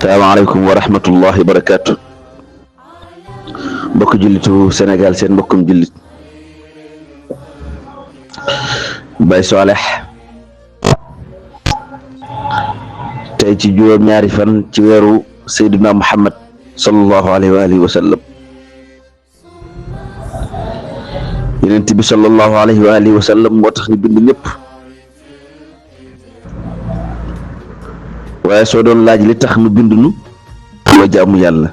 salaamaaleykum wa rahmatullahi wa barakaatu. mbokk jullitu Sénégal seen mbokkum jullit Baye Saleh tey ci juróom-ñaari fan ci weeru Seydina Muhammad sallallahu alayhi wa alihi wa sallam Yonent bi sallallahu alayhi wa alihi wa sallam moo tax ñu bind ñëpp waaye soo doon laaj li tax nu bind nu mooy jaamu yàlla.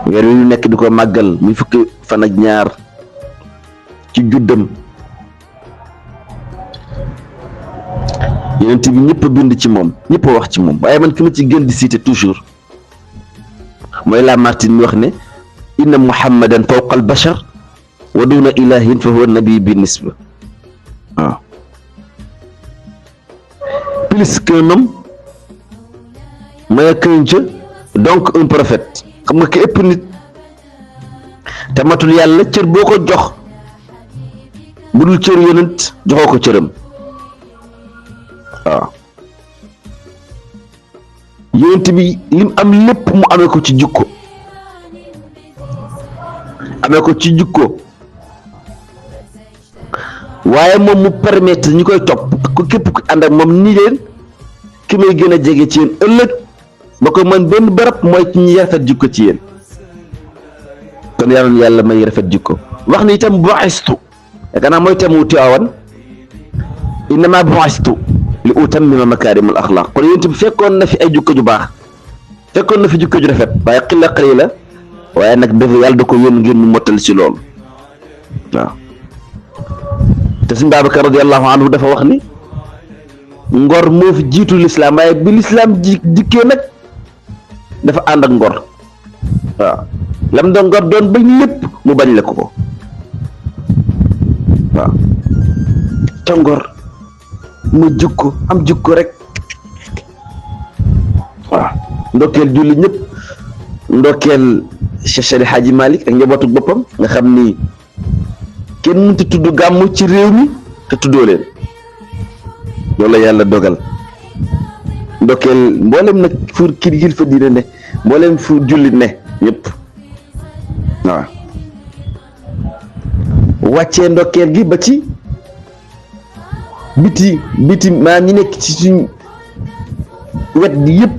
weer wi ñu nekk di ko màggal muy fukki fan ak ñaar ci juddam Yonent bi ñëpp a bind ci moom ñëpp a wax ci moom waaye man ki ma ci gën di citer toujours mooy Lamartine mi wax ne inna muhammadan fawqa al bashar wa duna ilahin fa huwa nabi bi nisba waaw plus qu'un homme moins qu'un Dieu donc un prophète. xam nga ki ëpp nit te matul yàlla cër boo ko jox bu dul cër yonent joxoo ko cëram waaw yonent bi lim am lépp mu amee ko ci jukko waaye moom mu permettre ñu koy topp ku képp ku ànd ak moom ni leen ki may gën a jege ci yéen ëllëg ba ko man benn barab mooy ci ñi rafet jikko ci yéen kon yàlla may rafet jikko wax ni itam bu'istu yaakaar naa mooy temu Tiwaawan innama bu'istu li utammima makaarimul axlaaq kon yéen itam fekkoon na fi ay jikko ju baax fekkoon na fi jikko ju rafet waaye xilla qalila waaye nag dafa yàlla da ko yónni ngir mu mottal si loolu waaw te Sëñ Babacar radiyallahu anhu dafa wax ni ngor moo fi jiitu lislaam waaye bi lislaam jikkee nag dafa ànd ak ngor waaw lam doon ngor doon bañ lépp mu bañ la ko waaw te ngor mu jukko am jukko rek waaw ndokkeel julli ñëpp ndokkeel Cheikh Seydi Hadji Malick ak njabootu boppam nga xam ni kenn mënut a tudd gàmmu ci réew mi te tuddoo leen loolu la yàlla dogal ndokkeel mboolem nag fu kilifa diine ne mboolem fu jullit ne ñëpp waaw wàccee ndokkeel gi ba ci biti maa ñi nekk ci suñ wet gi yëpp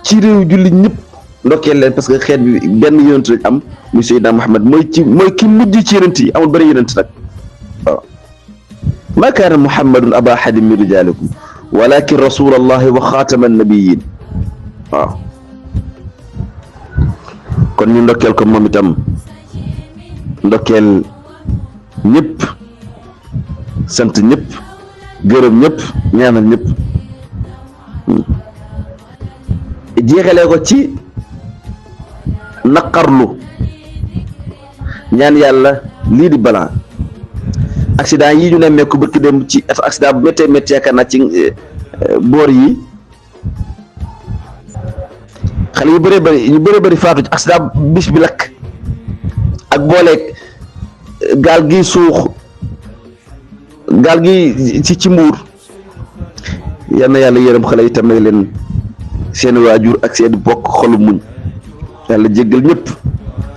ci réew jullit ñëpp ndokkeel leen parce que xeet bi benn yonent lañ am muy Seydina Muhammad mooy ki mujj ci yonent yi amul bëri yonent nag waaw maa kaana Muhammadun aba ahadin min rijaalikum walakin rasulallahi wa xaatama nabiyin waaw kon ñu ndokkeel ko moom itam ndokkeel ñëpp sant ñëpp gërëm ñëpp ñaanal ñëpp jeexalee ko ci naqarlu ñaan yàlla lii di balaa accident yi ñu nemmeeku bëgg dem ci accident bu méttee métti yaakaar naa ci boor yi xale yu bëree bëri faatu ci accident bis bi lakk ak booleeg gaal gi suux gaal gi ci mbuur yal na yàlla yërëm xale yi tam may leen seen waajur ak seen bokk xolu muñ yàlla jéggal ñëpp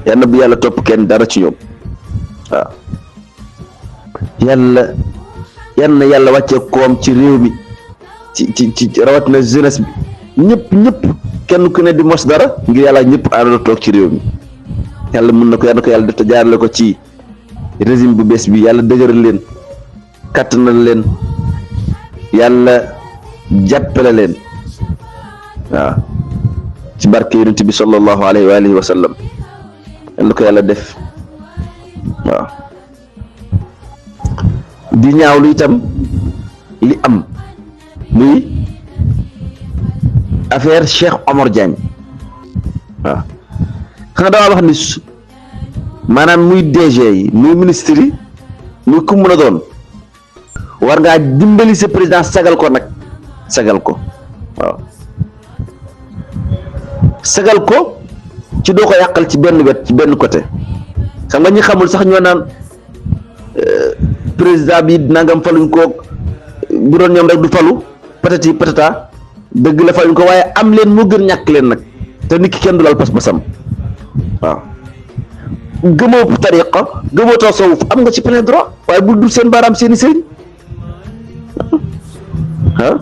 yal na bu yàlla topp kenn dara ci ñoom waaw yàlla wàccee koom ci réew mi ci rawat na jeunesse bi ñëpp kenn ku ne di mos dara ngir yàlla ñëpp àndandoo toog ci réew mi yàlla mun na ko yàlla def te jaarale ko ci régime bu bees bi yàlla dëgëral leen kattanal leen yàlla jàppale leen waaw ci barke yonent bi sallallahu alayhi wa alihi wa sallam yàlla ko yàlla def waaw di ñaawlu itam li am muy affaire Cheikh Omar Diagne waaw xam nga damaa wax ni maanaam muy DG yi muy ministre yi muy ku mën a doon war ngaa dimbali sa président sagal ko nag sagal ko waaw sagal ko ci doo ko yàqal ci benn wet ci benn côté xam nga ñi xamul sax ñoo naan président bi nangam faluñ ko bu doon ñoom rek du falu patati patata dëgg la fayuñ ko waaye am leen moo gën ñàkk leen nag te nit ki kenn du laal pas-pasam waaw gëmoo tariqa gëmoo tasawuf am nga ci plein droit waaye bul dul seen baaraam seeni sëriñ ah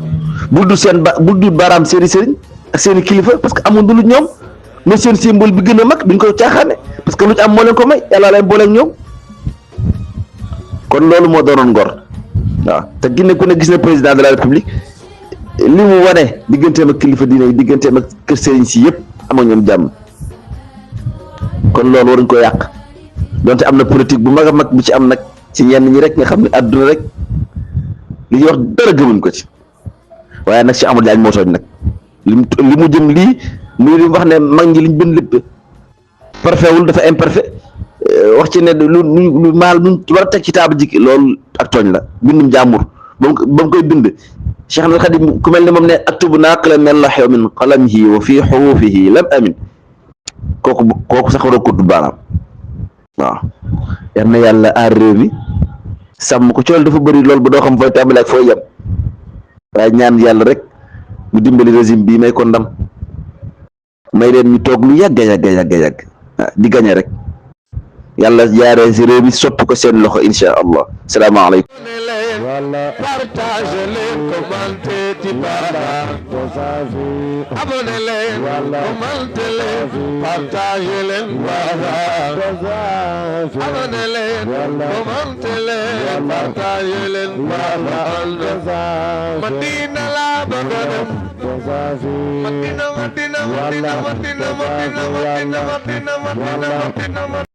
bul dul baaraam seeni sëriñ ak seeni kilifa parce que amul du lu ñoom mais seen symbole bi gën a mag duñ koy caaxaane parce que lu ñu am moo leen ko may yàlla leen booleeg ñoom kon loolu moo doonoon ngor waaw te ginne ku ne gis na président de la république li mu wane digganteem ak kilifa diine yi digganteem ak kër sëriñ si yëpp am ak ñoom jàmm kon loolu waruñ ko yàq donte am na politique bu mag a mag bu ci am nag ci ñenn ñi rek nga xam ne àdduna rek li ñuy wax dara gëmuñ ko ci waaye nag si Amadou Diagne moo tooñ nag li mu jëm lii muy li mu wax ne mag ñi liñ bind lépp parfait wul dafa imparfait wax ci ne lu maal luñ war a teg ci table ji loolu ak tooñ la bindum jàmbur ba mu koy bind Cheikh Ahmad Khadim ku mel ne moom ne aktubu naqlan min lahwi min qalamihi wa fi xurufihi lam amin kooku sax war a kudd baaraam waaw yal na yàlla aar réew mi sàmm ko cool dafa bëri loolu ba doo xam fooy tàmbali ak fooy yem waaye ñaan yàlla rek mu dimbali régime bii may ko ndam may leen ñu toog lu yàgg di gañe rek yàlla jaaree si réew mi sotti ko seen loxo insha allah salaamaaleykum partage leen commenté ci baba abonné leen commenté leen partage leen baba abonné leen commenté leen partage leen baba Madina la bëgg a dem Madina